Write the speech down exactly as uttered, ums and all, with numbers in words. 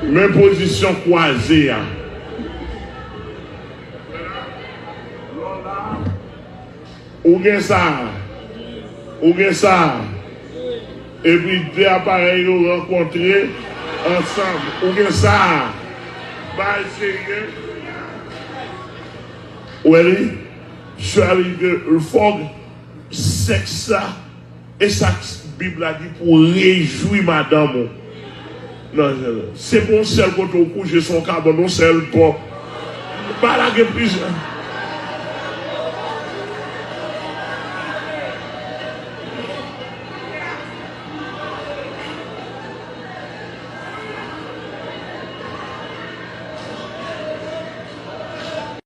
Men pozisyon kwaze a. Ou gen sa. Ou gen sa. Epi de aparèy yo rankontre ansanm. Ou gen sa. Bay serye. Ou wè li? Sè li ke fòk sèks la, e sa Bib la di pou rejwi madanm ou. Nan, se pa yon sèl kote ou kouche, se yon kabann, yon sèl pò. Pa lage plizyè.